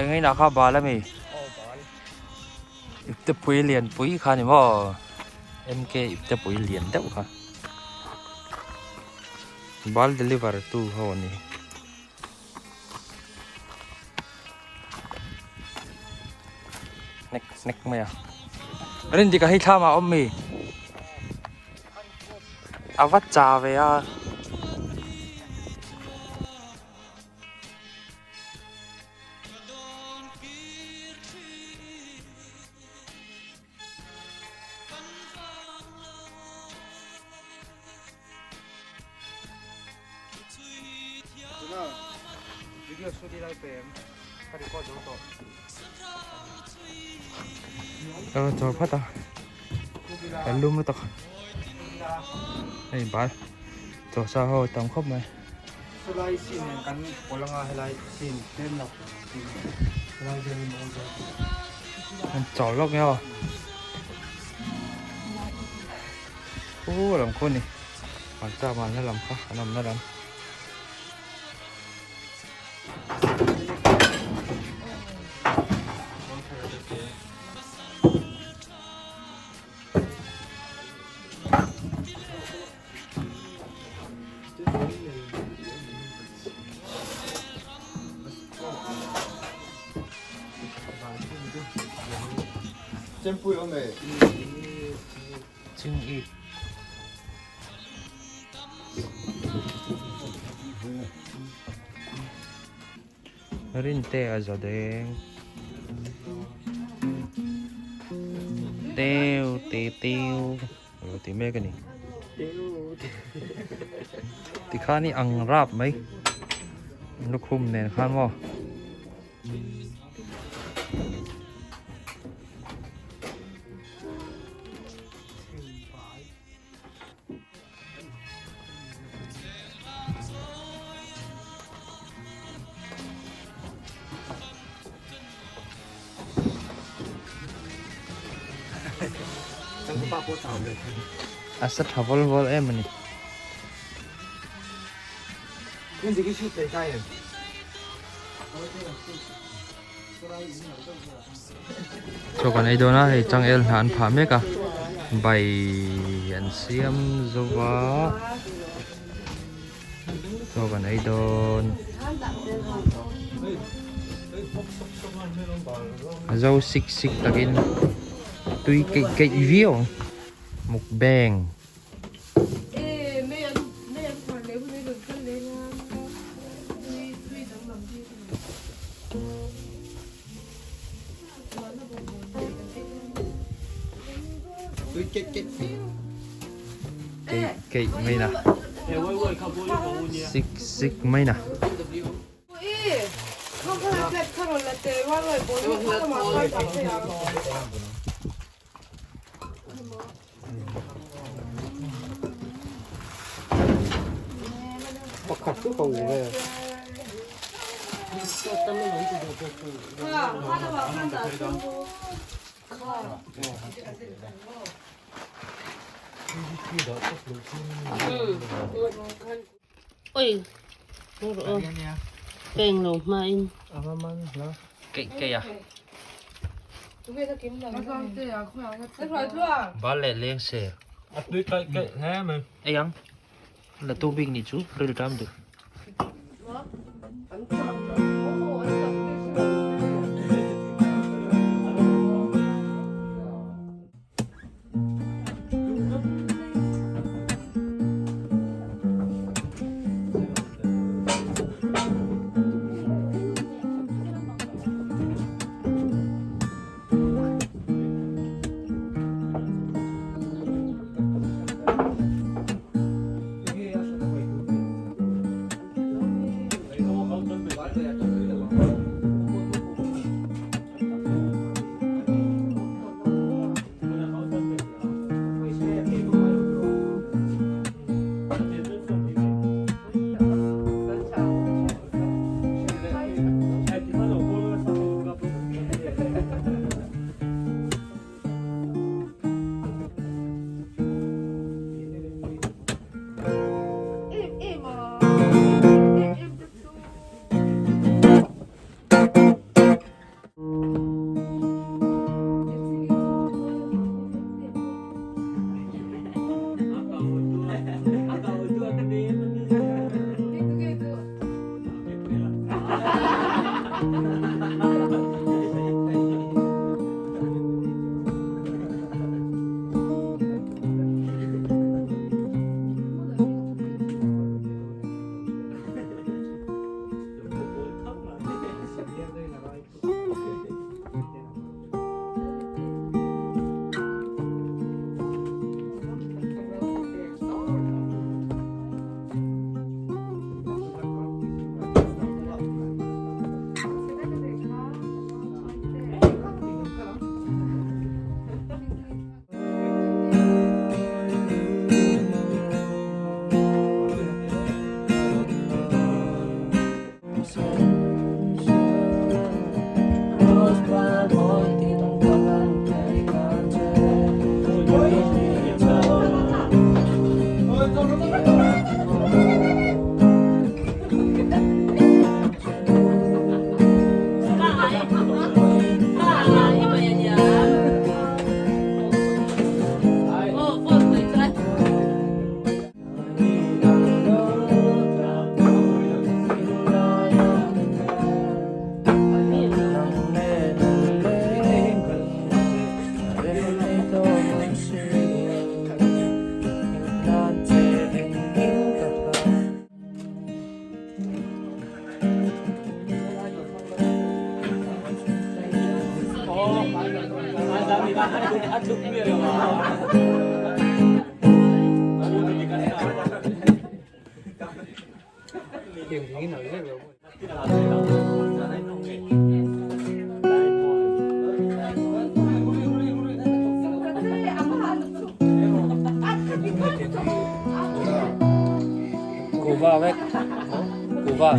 Eng inah kha bal ami? Iptepui lianpui kha ni maw? MK iptepui lian deuh kha. Bal deliver tu ho a ni. Nek nek mai a. Rindika hi thlam ah a awm mi? A va cha ve a. Chaw phat a kan lum lutuk hei bal chaw sa ho tam khawp mai. Helai sin nen kan pawlh anga helai sin tlem lo helai vel hi mawi dawn. An chaw lawk nge aw. Khu lam khu ni hmarcha manna lam kha an awmna lam. Ching i. Rinte a za deng teu te teu lo ti mek a ni tikhan i ang rap mai lukhum nen khan maw. A sa tha vawl vawl em a ni. Chaw kan ei dawn a hei changel hna an phah mek a bai an siam zo va chaw kan ei dawn a zo sik sik takin tui keih keih viau ang mukbang. Keih keih mai na sik sik mai na. Pakhat chu ka u ve. Oi keng lo hma in. Keih keih a. Bal leh leng ser. A tui kaih kaih hle mai. Ei ang. La tu bik nih chu ril tam duh. Kuhva vek kuhva.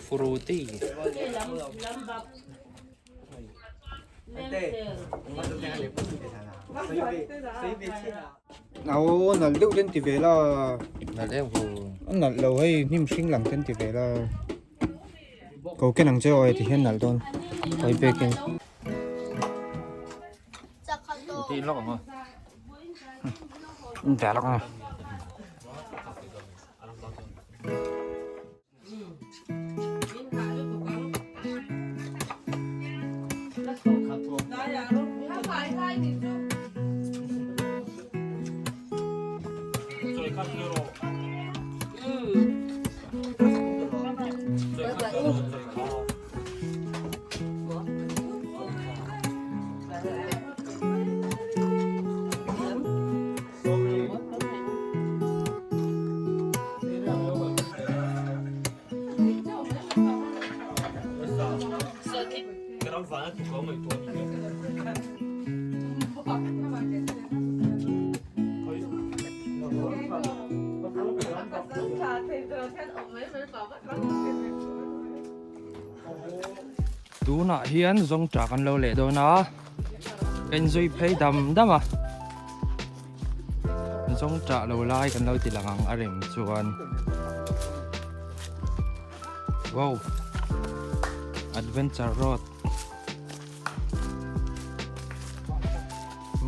Fruity. Aw nalh deuh ten ti ve la. Nalh em hu. A nalh lo hei hnim hring lang ten ti ve la. Ko ken ang che aw ti hian nalh dawn. Koi pek in. Ti lawk ang aw. Ve lawk ang. Tunah hian zawngṭah kan lo leh dawn a, ka inzui phei dam dam a. Zawngṭah lo lai kan lo ti lang ang a rem chuan wow adventure road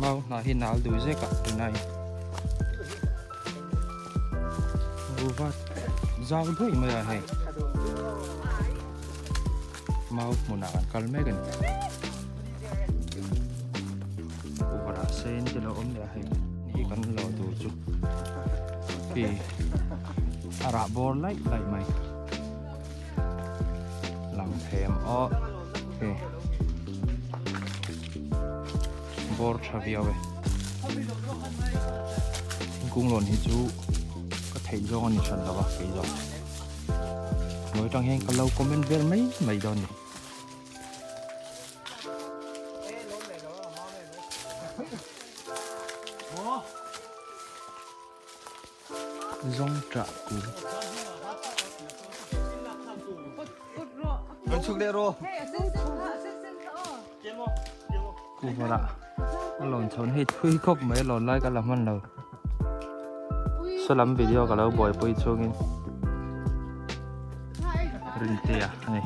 mau hnah hi nal duh zek ah tunai ruvat zau duai mai a hei mau hmunah kan kal mek a ni. Uber ah sen te lo awm leh a hei hi kan lo tur chu khi a rah bawr laih laih mai lang them aw khi bawr tha viau e thingkung lawn hi chu ka theih zawng a ni hran lo a kei zawng hnuai atang hian ka lo comment vel mai mai dawn a ni. Zawngṭah kung. Kuhmawrah a lawn chho hei thui khawp mai a lawn lai ka la hman lo. Sawlam video ka lo buaipui chungin Rintea a ni.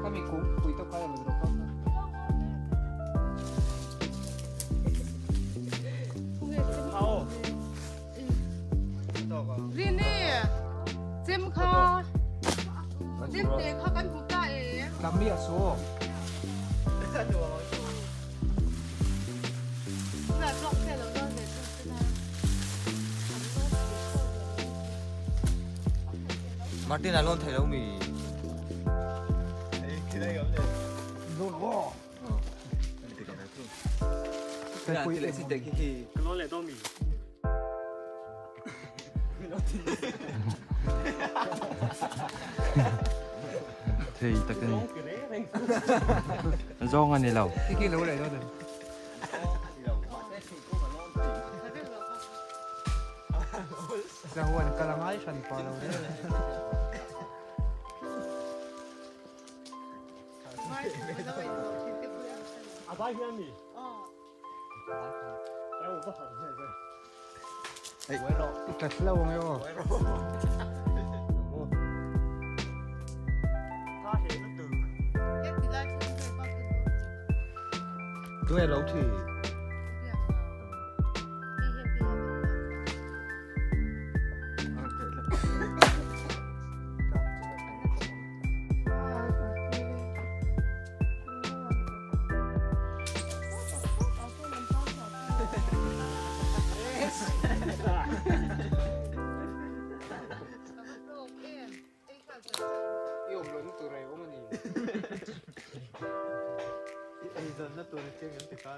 Kami kung pui to kaya lo drop na. Rini, chem kha, chem te kha kan hmu ta e. Kami a so. Na block te lo dawn ve thung se na. Martin a lawn thei lo mi. Thei tak a ni. Zawng a ni lo. Zahuan kal a ngai hran pa lo reng. I tla thla ang e aw. Tui lo thi. I awm lohna tur a awm a ni. Eizawnna tur a chiang em ti kha.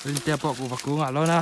Rintea pawh kuhva kungah a lawn a.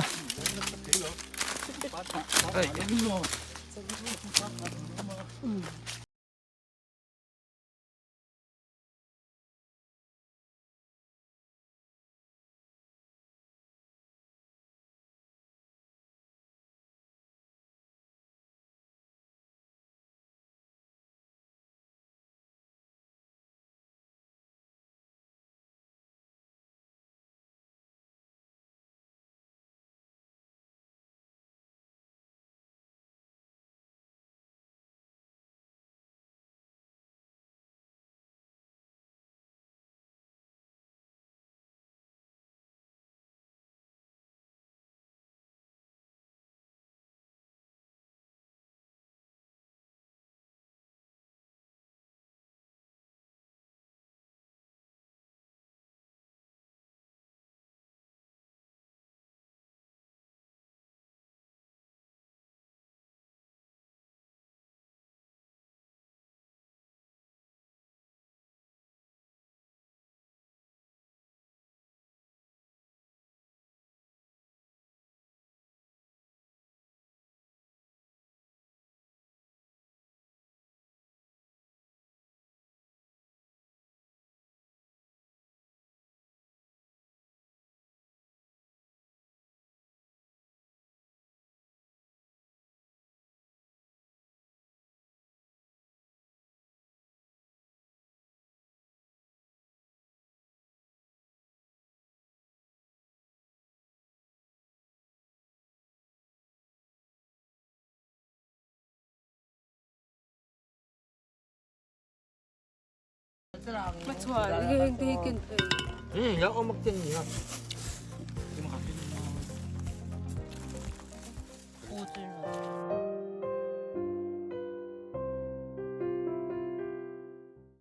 Machhuan, enge heng te hi ken phei?